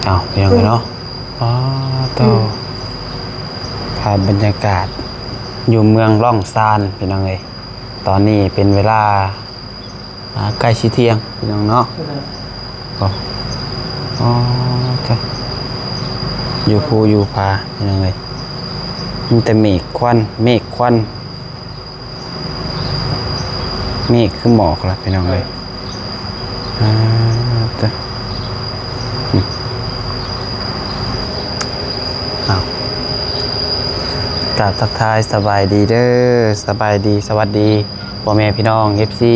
ເອົາ ພີ່ນ້ອງເອີຍເນາະ ປາໂຕ ອືມ ພາບບັນຍາກາດຢູ່ເມືອງລ້ອງຊານ ພີ່ນ້ອງເອີຍ. ຕອນນີ້ເປັນເວລາ ອ່າ ໃກ້ຊິທ່ຽງ ພີ່ນ້ອງເນາະ. ໂອ້ ອໍ ເຈົ້າ ຢູ່ພູຢູ່ຜາ ພີ່ນ້ອງເອີຍ ມີແຕ່ເມກຄວັນ ເມກຄວັນ. ເມກຄືໝອກລະ ພີ່ນ້ອງເອີຍ. ອ່າ ເຈົ້າ ອືມ ເອົາ ກາບທັກທາຍສະບາຍດີເດີ ສະບາຍດີ ສະຫວັດດີ ພໍ່ແມ່ພີ່ນ້ອງ ເອັຟຊີ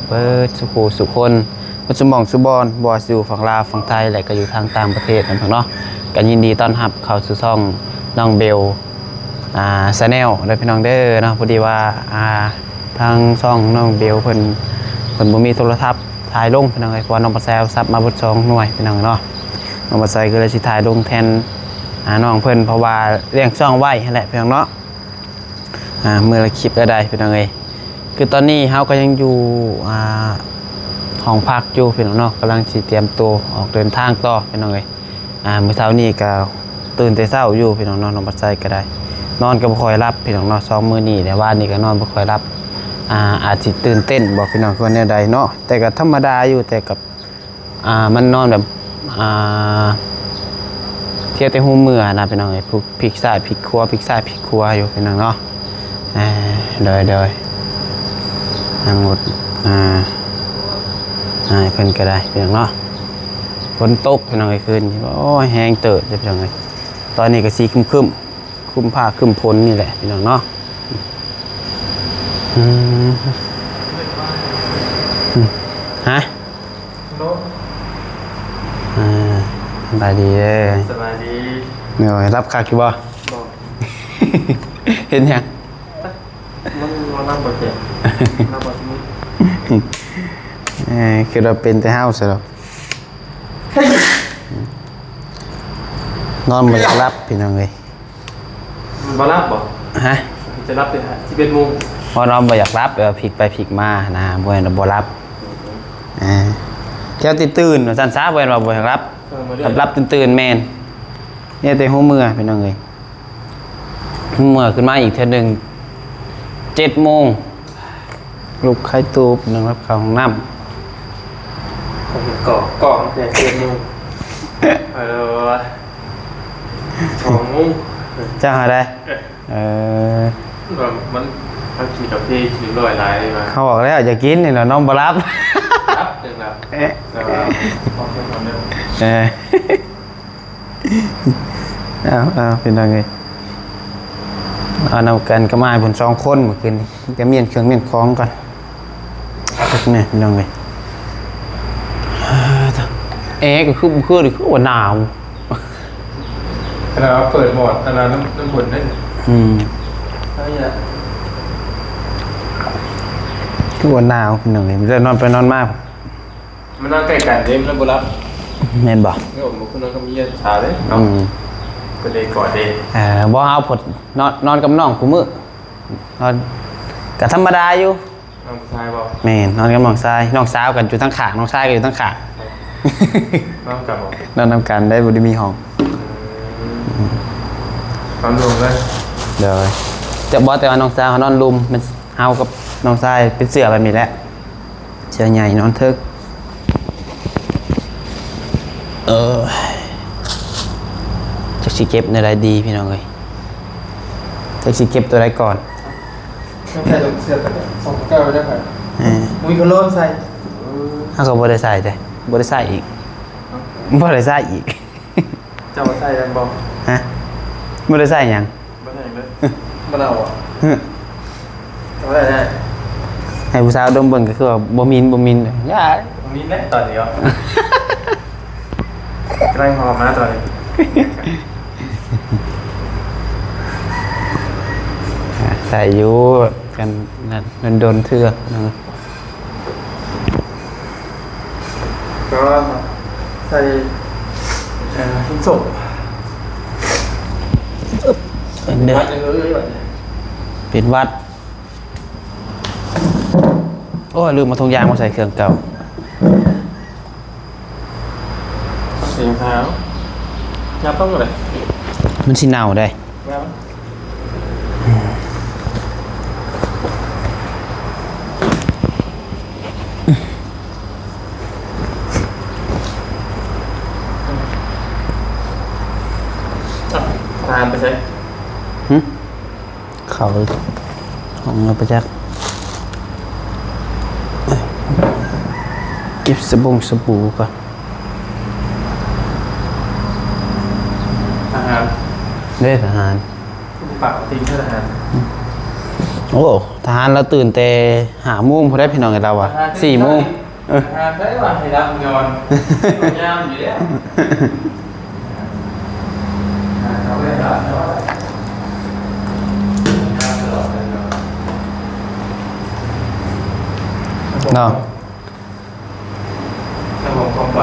ເບິດສູ່ຄູ່ສູ່ຄົນ ເບິດສູ່ໝ່ອງສູ່ບ່ອນ ບໍ່ວ່າຊິຢູ່ຝັ່ງລາວ ຝັ່ງໄທ ແລະ ກໍຢູ່ທາງຕ່າງປະເທດນຳເນາະ. ກໍຍິນດີຕ້ອນຮັບເຂົ້າສູ່ຊ່ອງນ້ອງເບວ ອ່າ ແຊນແນວເດີ ພີ່ນ້ອງເດີເນາະ. ພໍດີວ່າ ອ່າ ທາງຊ່ອງນ້ອງເບວເພິ່ນ ເພິ່ນບໍ່ມີໂທລະສັບຖ່າຍລົງ ພີ່ນ້ອງເອີຍ ເພາະວ່ານ້ອງປາໄຊເອົາສັບມາເບິດສອງໜ່ວຍ ພີ່ນ້ອງເນາະ. ນ້ອງປາໄຊກໍເລີຍຊິຖ່າຍລົງແທນ ອ່າ ນ້ອງເພິ່ນ ເພາະວ່າລ້ຽງຊ່ອງໄວ້ຫັ້ນແຫຼະ ພີ່ນ້ອງເນາະ. ອ່າ ມື້ລະຄລິບລະໄດ້ ພີ່ນ້ອງເອີຍ. ຄືຕອນນີ້ເຮົາກໍຍັງຢູ່ ອ່າ ຫ້ອງພັກຢູ່ ພີ່ນ້ອງເນາະ ກຳລັງຊິຕຽມໂຕອອກເດີນທາງຕໍ່ ພີ່ນ້ອງເອີຍ. ອ່າ ມື້ເຊົ້ານີ້ກໍຕື່ນແຕ່ເຊົ້າຢູ່ ພີ່ນ້ອງເນາະ ນ້ອງປາໄຊກໍໄດ້ ນອນກໍບໍ່ຄ່ອຍຫຼັບ ພີ່ນ້ອງເນາະ ສອງມື້ນີ້ ແລະ ວານນີ້ກໍນອນບໍ່ຄ່ອຍຫຼັບ. ອ່າ ອາດຊິຕື່ນເຕັ້ນບໍ ພີ່ນ້ອງ ຄືວ່າແນວໃດເນາະ ແຕ່ກໍທຳມະດາຢູ່ ແຕ່ກໍ ອ່າ ມັນນອນແບບ ອ່າ ທ່ຽວແຕ່ຫົວເມືອນະ ພີ່ນ້ອງເອີຍ ພິກຊ້າຍພິກຂວາ ພິກຊ້າຍພິກຂວາຢູ່ ພີ່ນ້ອງເນາະ. ເອີ ໂດຍ ໂດຍ ທາງລົດ ອ່າ ອ້າຍເພິ່ນກໍໄດ້ ພີ່ນ້ອງເນາະ. ຝົນຕົກ ພີ່ນ້ອງເອີຍ ຄືນນີ້ ໂອ້ຍ ແຮງເຕີບເດ້ ພີ່ນ້ອງເອີຍ. ຕອນນີ້ກໍຊິຄຶ້ມໆ ຄຶ້ມຟ້າຄຶ້ມຝົນນີ້ແຫຼະ ພີ່ນ້ອງເນາະ. ອືມ ອືມ ຮະ? ໂລ ອ່າ ສະບາຍດີເດີ ສະບາຍດີ. ໂດຍ ຫຼັບຄັກຢູ່ບໍ່? ບໍ່ ເຮັດຫຍັງ? ມັນ ມັນນອນບໍ່ແຈ້ງ ນອນບໍ່ມີ. ເອີ ຄິດວ່າເປັນແຕ່ເຮົາຊະດອກ ນອນບໍ່ຢາກຫຼັບ ພີ່ນ້ອງເອີຍ. ບໍ່ຫຼັບບໍ່? ຮະ? ຈະຫຼັບແຕ່ສິບເອັດໂມງ ເພາະນອນບໍ່ຢາກຫຼັບ ແບບວ່າພິກໄປພິກມານະ ບໍ່ແມ່ນວ່າບໍ່ຫຼັບ. ອືມ ອ່າ ແຖວທີ່ຕື່ນວ່າຊັ້ນຊະ ບໍ່ແມ່ນວ່າບໍ່ຢາກຫຼັບ ເອີ ຫຼັບຕື່ນໆ ແມ່ນ ມີແຕ່ຫົວເມືອ ພີ່ນ້ອງເອີຍ. ເມື່ອຂຶ້ນມາອີກເທື່ອໜຶ່ງ ເຈັດໂມງ ລຸກໄຂຕູບ ນັ່ງຮັບເຂົ້າຫ້ອງນ້ຳ ກໍ ກໍແຕ່ເຈັດໂມງ ເອີ ສອງໂມງ ເຈົ້າຫາໄດ້ ເອີ ເອີ ມັນ ມັນກິນກາເຟກິນຫຼາຍຫຼາຍວ່າ ເຮົາບອກແລ້ວຢ່າກິນນີ້ແຫຼະ ນອນບໍ່ຫຼັບ ຫຼັບຈັ່ງຫຼັບ ເອີ ແຕ່ວ່າ ເອີ ເອົາ ເອົາ ພີ່ນ້ອງເອີຍ ເອົານຳກັນກັບອ້າຍເພິ່ນສອງຄົນມື້ຄືນນີ້ ຈະມ້ຽນເຄື່ອງມ້ຽນຂອງກ່ອນ ນີ້ພີ່ນ້ອງເອີຍ ແອກໍຄື ຄື ຄືວ່າໜາວ ຂະໜາດວ່າເປີດໝອດອັນນັ້ນ ນ້ຳ ນ້ຳຝົນເດ້ ອືມ ອັນນີ້ລະ ຄືວ່າໜາວ ພີ່ນ້ອງເອີຍ ແຕ່ນອນໄປນອນມາ ມັນນອນໃກ້ກັນເດ້ ມັນນອນບໍ່ຫຼັບ ແມ່ນບໍ່? ແມ່ນບໍ່? ຄືນອນກັບເມຍສາວເດ້ເນາະ ອືມ ເພິ່ນເລີຍກອດເດ້ ເອີ ບໍ່ ເຮົາພົດນອນ ນອນກັບນ້ອງຄູ່ມື້ ນອນກໍທຳມະດາຢູ່ ນ້ອງຊາຍບໍ່? ແມ່ນ ນອນກັບນ້ອງຊາຍ ນ້ອງສາວກໍຢູ່ທາງຂ້າງ ນ້ອງຊາຍກໍຢູ່ທາງຂ້າງ ນອນກັນບໍ່? ນອນນຳກັນໄດ້ ບໍ່ໄດ້ມີຫ້ອງ ອືມ ນອນລວມເລີຍ ໂດຍ ແຕ່ບໍ່ ແຕ່ວ່ານ້ອງສາວເຮົານອນລຸ່ມ ແມ່ນເຮົາກັບນ້ອງຊາຍເປັນເສື້ອແບບນີ້ແຫຼະ ເສື້ອໃຫຍ່ນອນເທິງ ເອີ ຈັກຊິເກັບແນວໃດດີພີ່ນ້ອງເອີຍ ຈັກຊິເກັບຕົວໃດກ່ອນ ໃສ່ເສື້ອຕົວໃດ ສອງຕົວເກົ່າໄດ້ໄປ ເອີ ມີພັດລົມໃສ່ ເຮົາກໍບໍ່ໄດ້ໃສ່ເດ້ ບໍ່ໄດ້ໃສ່ອີກ ບໍ່ໄດ້ໃສ່ອີກ. ເຈົ້າວ່າໃສ່ແມ່ນບໍ່? ຮະ? ບໍ່ໄດ້ໃສ່ຫຍັງ ບໍ່ໃສ່ຫຍັງເລີຍ ບໍ່ໄດ້ເອົາບໍ່? ຮະ? ເອົາໄດ້ ໄດ້ ໃຫ້ຜູ້ສາວດົມເບິ່ງກໍຄືວ່າບໍ່ມີນ ບໍ່ມີນ ຢ່າ ບໍ່ມີນແຫຼະຕອນນີ້ເນາະ ກຳລັງຫອມມາຕອນນີ້ ໃສ່ຢູ່ ກັນນັ້ນ ດົນໆເທື່ອເນາະ. ກໍໃສ່ ເອີ ຫີນສົບ ເອີ ເດີ ຫວັດເລີຍ ຫວັດເລີຍ ເປັນຫວັດ ໂອ້ຍ ລືມເອົາຖົງຢາງມາໃສ່ເຄື່ອງເກົ່າ ເປັນຫຍັງ? ຍັບລົງເລີຍ ມັນຊິເນົ່າເດ້. ອ່ະ ທະຫານໄປໃສ? ຫຶ? ເຂົ້າຫ້ອງແລ້ວປະຈັກ ເກັບສະບົງສະບູກ່ອນ. ທະຫານ ເດ້ ທະຫານ ປາກຕິງເທື່ອທະຫານ. ໂອ້ ທະຫານລາວຕື່ນແຕ່ຫ້າໂມງພຸ້ນໃດ໋ ພີ່ນ້ອງເອີຍ ລາວວ່າ ທະຫານ ສີ່ໂມງ. ເອີ ຫາໄດ້ວ່າໃຫ້ຮັບຍ້ອນ ຍາມຢູ່ແລ້ວ ຫາເຂົາໄດ້ຮັບຍ້ອນ ເນາະ.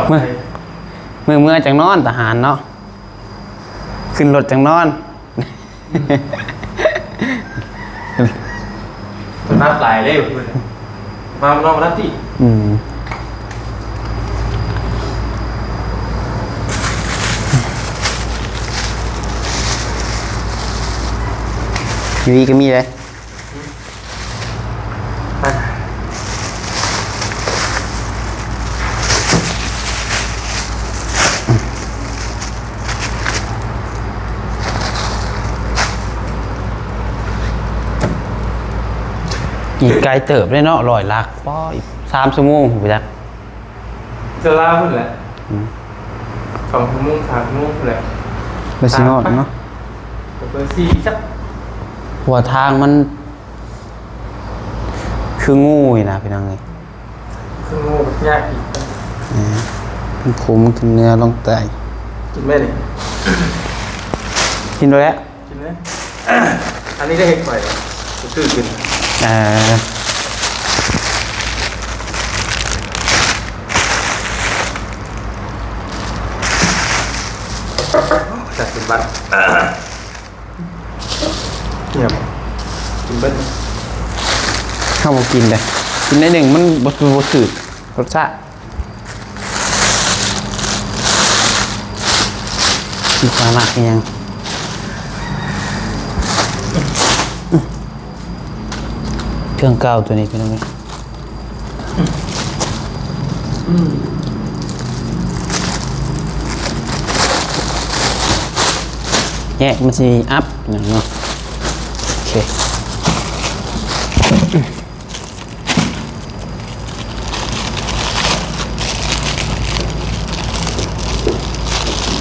ເມື່ອ ເມື່ອ ເມື່ອຈັ່ງນອນ ທະຫານເນາະ ຂຶ້ນລົດຈັ່ງນອນ. ຖະໜັດຫຼາຍເດ້ ມານອນບໍ່ໄດ້ຕິ. ອືມ ຢູ່ນີ້ກໍມີເດ້. ອີກໄກເຕີບເດ້ເນາະ ຮ້ອຍຫຼັກ ປໍ ອີກສາມຊົ່ວໂມງພຸ້ນຈັກ ຈະລາວພຸ້ນແຫຼະ. ອືມ ສອງຊົ່ວໂມງ ສາມຊົ່ວໂມງພຸ້ນແຫຼະ ແລ້ວຊິຮອດເນາະ ເປີດສີ່ຈັກ ເພາະວ່າທາງມັນ ຄືງູນີ້ນະ ພີ່ນ້ອງເອີຍ ຄືງູຍາກອີກ. ເອີ ມັນຂົມ ກິນເນື້ອລອງໄຕ ກິນແມ່ນີ້ ກິນໂລດແຫຼະ ກິນເລີຍ. ອັນນີ້ໄດ້ເຮັດໄປ ຄືກິນ ເອີ ຈັດເປັນບັດ. ເອີ ກິນເບິດ ເຮົາບໍ່ກິນເດ້ ກິນໜ້ອຍໜຶ່ງ ມັນບໍ່ ບໍ່ຖືກລົດຊາດ ມີຄວາມມັກອີ່ຫຍັງ ເຄື່ອງເກົ່າໂຕນີ້ ພີ່ນ້ອງເອີຍ. ອືມ ແຍກມັນຊິອັບເນາະ ໂອເຄ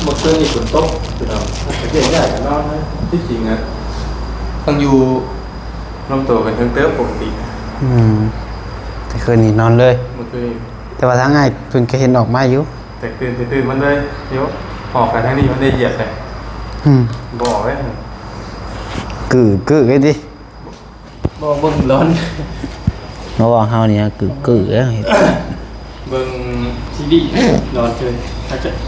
ເມື່ອຄືນນີ້ຝົນຕົກ ພີ່ນ້ອງ ເຮັດຫຍັງກໍນອນເລີຍ ທີ່ຈິງອະ ຕ້ອງຢູ່ ລວມໂຕກັນເທິງເຕີບປົກກະຕິ. ອືມ ແຕ່ຄືນນີ້ນອນເລີຍ ເມື່ອຄືນນີ້ ແຕ່ວ່າທາງອ້າຍເພິ່ນກໍເຫັນອອກມາຢູ່ ແຕກຕື່ນ ແຕກຕື່ນມັນເລີຍ ໂຍ ອອກໄປທາງນີ້ມັນໄດ້ຢຽບໄປ. ອືມ ບໍ່ອອກເລີຍ ກື້ໆ ໄດ້ຕິ ບໍ່ເບິ່ງຮ້ອນ ເພາະວ່າເຮົານີ້ກື້ໆ ເບິ່ງຊີຣີນອນເຊີຍ ຈັກ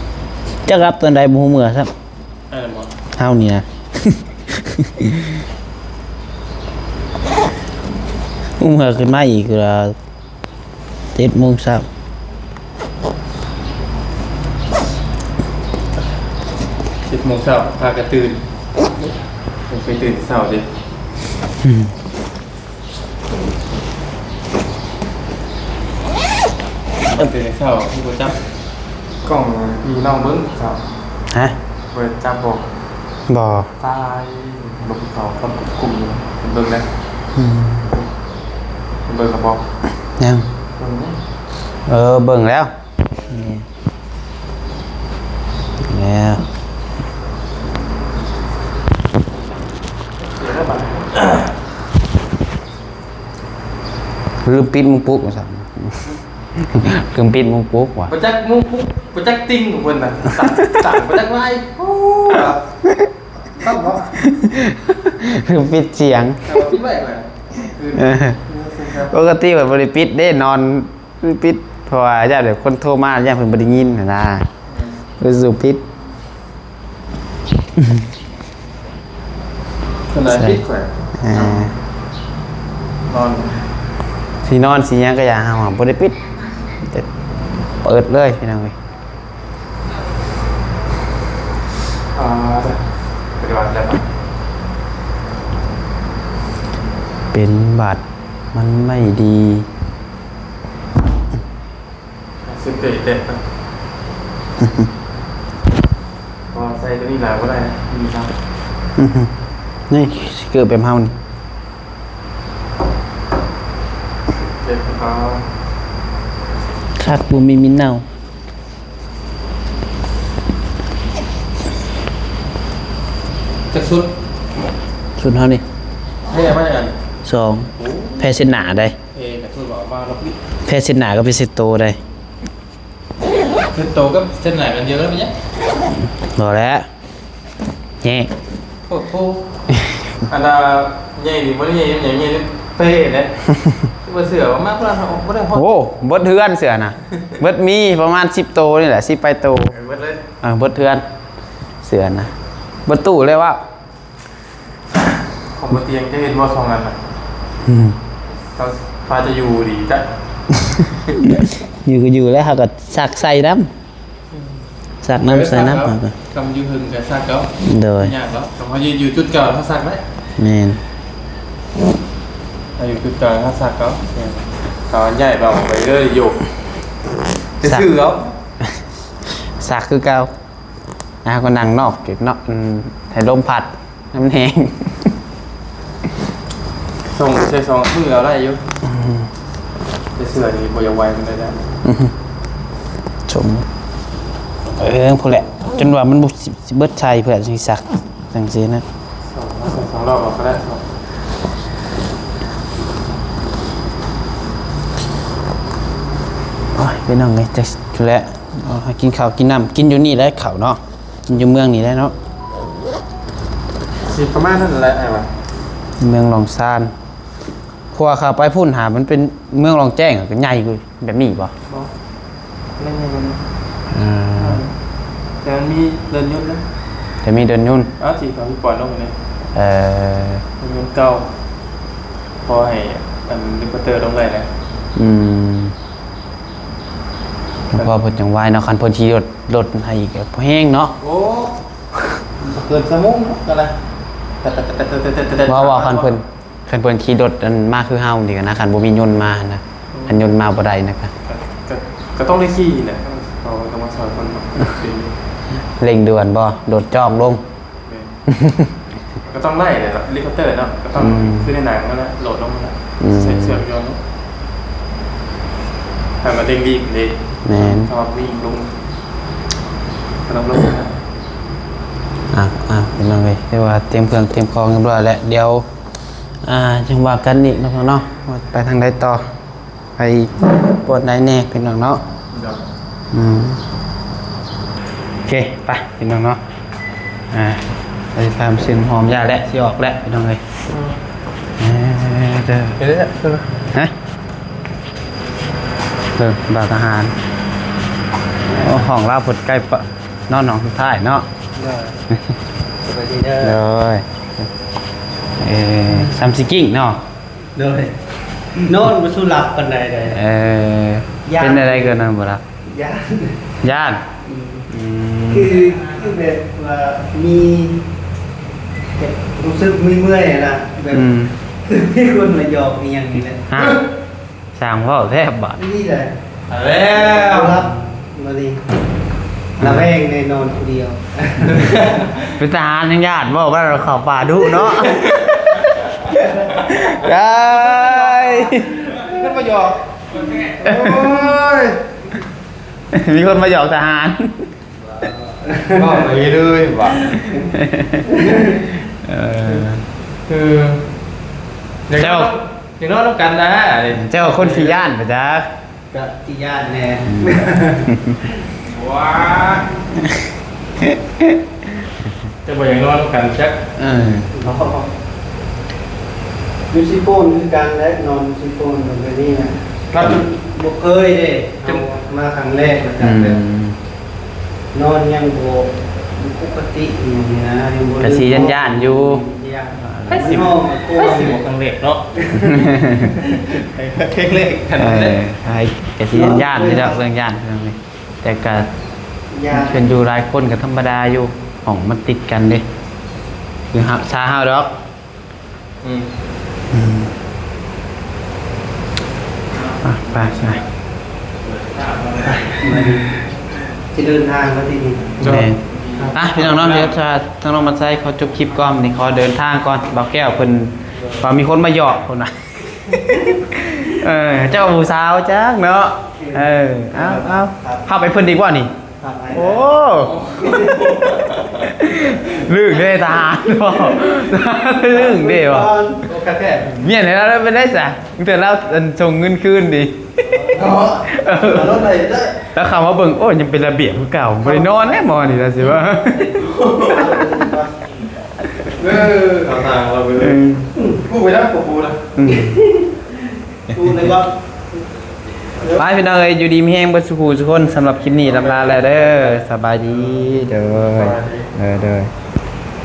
ຈັກຮັບຕອນໃດບໍ່ຮູ້ເມື່ອຊ້ຳ. ອັນນັ້ນບໍ່ ເຮົານີ້ນະ ອຸ້ມເຮືອຂຶ້ນມາອີກລະ ເຈັດໂມງເຊົ້າ ເຈັດໂມງເຊົ້າ ພາກັນຕື່ນ ເພິ່ນໄປຕື່ນເຊົ້າເດ້. ອືມ ເອີ ເປັນເຊົ້າ ຄືບໍ່ຈັບກ້ອງພີ່ນ້ອງເບິ່ງເຊົ້າ. ຮະ? ບໍ່ໄດ້ຈັບບໍ່? ບໍ່. ຕາຍ ລົມເຂົາຄຳກຸ້ມໆ ເບິ່ງແດ່. ອືມ ເບິ່ງແລ້ວບໍ່? ຍັງ. ເບິ່ງແດ່. ເອີ ເບິ່ງແລ້ວ. ນີ້ ແລ້ວ ລືມປິດມຸງປຸກວ່າຊັ້ນ ລືມປິດມຸງປຸກວ່າ. ບໍ່ຈັກມຸງປຸກ ບໍ່ຈັກຕິ່ງຂອງເພິ່ນນະ ສັ່ງ ສັ່ງບໍ່ຈັກລາຍ. ໂອ້ ຄັບເນາະ ລືມປິດສຽງ ເອົາປິດໄວ້ກ່ອນ. ເອີ ປົກກະຕິວ່າບໍ່ໄດ້ປິດເດ້ ນອນ ຄືປິດ ເພາະວ່າຢ້ານແບບຄົນໂທມາ ຢ້ານເພິ່ນບໍ່ໄດ້ຍິນຫັ້ນນະ. ອືມ ເອີ ສູ່ປິດ ເພິ່ນນະ ໃຊ່ ປິດໄວ້. ເອີ ນອນ ຊິນອນຊິຫຍັງກໍຢ່າ ເຮົາບໍ່ໄດ້ປິດ ມີແຕ່ເປີດເລີຍ ພີ່ນ້ອງເອີຍ. ອ່າ ປະຕິບັດແລ້ວ ເປັນຫວັດ ມັນໄມ່ດີ. ຊື້ເກີບເຕັມ ເພາະວ່າໃສ່ໂຕນີ້ຫຼາຍບໍ່ໄດ້ນະ ມີເນາະ. ນີ້ ຊື້ເກີບແບບເຮົານີ້ ເກັບຂອງເຂົາ ຄັກ ບໍ່ມີມີເນົ່າ. ຈັກຊຸດ? ຊຸດເຮົານີ້ ໃຫ້ເອົາມາຈັກອັນ? ສອງ. ໂອ້ ແຜ່ເຊັດໜ້າໄດ໋. ເອ ກະຖືວ່າເອົາມາລອບນີ້ ແຜ່ເຊັດໜ້າກັບແຜ່ເຊັດໂຕໄດ໋. ເຊັດໂຕກັບເຊັດໜ້າອັນດຽວກັນເປັນຫຍັງ? ບໍ່ແຫຼະ ແຍກ. ໂອ້ໂຫ ອັນນ່າໃຫຍ່ນີ້ ບໍ່ໄດ້ໃຫຍ່ຫຍັງ ໃຫຍ່ເປ້ເດ້. ບໍ່ເຊື່ອວ່າມາບໍ່ໄດ້ ບໍ່ໄດ້ຮອດ. ໂອ້ ເບິດເຮືອນເສື້ອນະ ເບິດມີປະມານສິບໂຕນີ້ແຫຼະ ສິບປາຍໂຕ. ເອີ ເບິດເລີຍ ເອີ ເບິດເຮືອນເສື້ອນະ ເບິດຕູ້ເລີຍວ່າ. ຂອງບໍ່ຕຽງຈະເຫັນບໍ່ ສອງອັນນະ? ອືມ ເຂົາພາຈະຢູ່ດີຈ້ະ ຢູ່ກໍຢູ່ແລ້ວ ເຮົາກໍຊັກໃສ່ນຳ ອືມ ຊັກນຳ ເອີ ໃສ່ນຳ ເຮົາກໍ ຄຳຢູ່ເຖິງກໍຊັກເອົາ. ໂດຍ ຍາກດອກ ຄຳເຮົາຢູ່ຈຸດເກົ່າເຮົາຊັກໄດ້. ແມ່ນ ເຮົາຢູ່ຈຸດເກົ່າເຮົາຊັກເອົາ. ແມ່ນ ເຮົາຍ້າຍອອກໄປເລີຍຢູ່ ໄປຊື້ເອົາ ຊັກຄືເກົ່າ. ອ່າ ກໍນັ່ງນອກເກັບເນາະ ອືມ ໃຫ້ລົມພັດໃຫ້ມັນແຮງ. ສົ່ງໃສ່ສອງມື້ເອົາໄດ້ຢູ່ ອືມ ແຕ່ເສື້ອນີ້ບໍ່ຢາກໄຫວປານໃດແລ້ວ. ອືມ ສົ່ງ ເອີ ພຸ້ນແຫຼະ ຈົນວ່າມັນບໍ່ ຊິເບິດໃສ່ເພື່ອຊິຊັກ ຈັ່ງຊີ້ນະ. ສອງ ສອງລອບເອົາກໍໄດ້. ໂອ້ຍ ພີ່ນ້ອງເອີຍ ຈັກແຫຼະ. ເອົາ ຫາກິນເຂົ້າກິນນ້ຳ ກິນຢູ່ນີ້ແຫຼະເຂົ້າເນາະ ກິນຢູ່ເມືອງນີ້ແຫຼະເນາະ. ຊິປະມານນັ້ນແຫຼະອ້າຍວ່າ ເມືອງຫຼອງຊານ. ເພາະວ່າເຂົ້າໄປພຸ້ນຫາ ມັນເປັນເມືອງຫຼອງແຈ້ງ ກໍໃຫຍ່ກວ່າແບບນີ້ບໍ່? ບໍ່ ຍັງໃຫຍ່ກວ່ານີ້. ອ່າ ແຕ່ມັນມີເດີ່ນຍົນນະ ແຕ່ມີເດີ່ນຍົນ. ເອົາ ທີ່ເຂົາຊິປ່ອຍລົງນີ້ ເອີ ເດີ່ນຍົນເກົ່າ ພໍໃຫ້ອັນລິເຄວເຕີລົງໄດ້ນະ. ອືມ ເພາະເພິ່ນຈັ່ງໄວເນາະ ຄັນເພິ່ນຂີ່ລົດ ລົດໃຫ້ອີກກໍບໍ່ແຮງເນາະ. ໂອ້ ເກີນຊົ່ວໂມງເນາະ ກໍໄດ້. ເວົ້າວ່າຄັນເພິ່ນ ຄັນເພິ່ນຂີ່ລົດອັນມາຄືເຮົານີ້ກໍນະ ຄັນບໍ່ມີຍົນມານະ ອືມ ຄັນຍົນມາບໍ່ໄດ້ນະ ກໍ ກໍ ກໍຕ້ອງໄດ້ຂີ່ແຫຼະ ເຂົາກໍມາຊ່ອຍຄົນເນາະ. ເລັ່ງດ່ວນບໍ່? ໂດດຈອກລົງ. ແມ່ນ ກໍຕ້ອງໄລ່ແຫຼະເນາະ ເຮລິຄອບເຕີເນາະ ກໍຕ້ອງ ອືມ ຄືໃນໜັງນັ້ນແຫຼະ ໂດດລົງນັ້ນແຫຼະ ອືມ ໃສ່ເຊືອກຢອນລົງ ໃຫ້ມັນເລັ່ງບີບເດ້. ແມ່ນ ຖ້າວ່າບີບລົງ ກໍຕ້ອງລົງ. ອ່າ ອ່າ ພີ່ນ້ອງເອີຍ ຖືວ່າຕຽມເຄື່ອງຕຽມຂອງຮຽບຮ້ອຍແລ້ວ ດຽວ ອ່າ ຈັ່ງວ່າກັນອີກເນາະ ເນາະ ວ່າໄປທາງໃດຕໍ່. ໄປບ່ອນໃດແດ່ພີ່ນ້ອງເນາະ? ໂດຍ ອືມ ໂອເຄ ໄປພີ່ນ້ອງເນາະ ອ່າ ໄປທຳເສັນຫອມຢາແຫຼະ ຊິອອກແຫຼະພີ່ນ້ອງເອີຍ. ອືມ ເອີ ເດີ ເອີ ຮະ ເບິ່ງບ່າວທະຫານ ໂອ້ ຫ້ອງລາວເພິ່ນໃກ້ປະ ນອນຫ້ອງສຸດທ້າຍເນາະ. ໂດຍ ສະບາຍດີເດີ ໂດຍ ເອີ ຊຳຊິກິ້ງເນາະ. ໂດຍ ນອນບໍ່ສູ່ຫຼັບປານໃດເລີຍ. ເອີ ຢ້ານ ເປັນຈັ່ງໃດກໍນອນບໍ່ຫຼັບ? ຢ້ານ ຢ້ານ ອືມ ອືມ ຄື ຄືແບບວ່າມີ ແບບຮູ້ສຶກເມື່ອຍໆນະ ແບບ ອືມ ຄືມີຄົນມາຢອກອີ່ຫຍັງນີ້ແຫຼະ. ຮະ ຊ່າງເວົ້າແທ້ບາດນີ້ແຫຼະ. ເອົາແລ້ວ ບໍ່ຫຼັບ ມື້ນີ້ ລະແວງແນ່ນອນຜູ້ດຽວ. ເປັນທະຫານຍັງຢ້ານບໍ່ ວ່າເຂົ້າປ່າດຸເນາະ. ໄດ້ ມີຄົນມາຢອກ ໂອ້ຍ ມີຄົນມາຢອກທະຫານ ເວົ້າໄປເລື້ອຍວ່າ ເອີ ເຈົ້າ ຢ່າງນ້ອຍນຳກັນນະ ເຈົ້າຄົນຂີ້ຢ້ານປະຈັກ. ກະຊິຢ້ານແດ່ ອືມ ວ້າ ຈະບໍ່ຢາກນອນນຳກັນຈັກ. ເອີ ຢູ່ຊີໂປນຄືກັນແຫຼະ ນອນຊີໂປນແບບນີ້ນະ ບໍ່ເຄີຍເດ້ ເອົາມາຄັ້ງແລກ ແລ້ວກະແບບ ອືມ ນອນຍັງບໍ່ ບໍ່ປົກກະຕິອີ່ຫຍັງນີ້ນະ ຍັງບໍ່ ກະຊິຢ້ານໆຢູ່ ຢ້ານ ໃຜຊິ ໃຜຊິບໍ່ຄັ້ງແລກເນາະ ໃຜຄັ້ງແລກກັນ ເອີ ໃຜກະຊິຢ້ານໆຢູ່ດອກ ເລື່ອງຢ້ານ ແຕ່ກະ ຢ້ານ ເພິ່ນຢູ່ຫຼາຍຄົນກະທຳມະດາຢູ່. ຫ້ອງມັນຕິດກັນເດ້ ຄືຮັບຊາເຮົາດອກ. ອືມ ອືມ ອ່ະ ໄປຊະ ຊິເດີນທາງມາທີ່ນີ້. ແມ່ນ ອ່ະ ພີ່ນ້ອງເນາະ ເດີ ດຽວທາງນ້ອງມັນໄຊຂໍຈົບຄລິບກ່ອນ ນີ້ຂໍເດີນທາງກ່ອນ. ບ່າວແກ້ວເພິ່ນວ່າມີຄົນມາຢອກເພິ່ນວ່າ ເອີ ເຈົ້າຜູ້ສາວຈັກເນາະ. ເອີ ເອົາ ເອົາ ພາໄປເພິ່ນດີກວ່ານີ້. ໂອ້ ລຶ້ງເດ້ທະຫານບໍ ລຶ້ງເດ້ບໍ ໂອ້ ຄັກແທ້ ເມຍໃຫ້ລາວໄດ້ເປັນໄດ້ສະ ມີແຕ່ລາວ ອັນ ສົ່ງເງິນຄືນນີ້. ເນາະ ເອີ ລົດໄດ້ເດີ ແລ້ວເຂົ້າມາເບິ່ງ ໂອ້ ຍັງເປັນລະບຽບຄືເກົ່າ ບໍ່ໄດ້ນອນແນ່ໝໍນີ້ລະຊິວ່າ. ເອີ ເຂົ້າທາງລາວໄປເລີຍ ເອີ ອືມ ກູໄປນຳ ກູນະ ອືມ. ໄປພີ່ນ້ອງເອີຍ ຢູ່ດີມີແຮງເບິດສູ່ຜູ້ສູ່ຄົນ. ສຳລັບຄລິບນີ້ລຳລາແລ້ວເດີ ສະບາຍດີ ເດີ ສະບາຍດີ ເດີ ເດີ.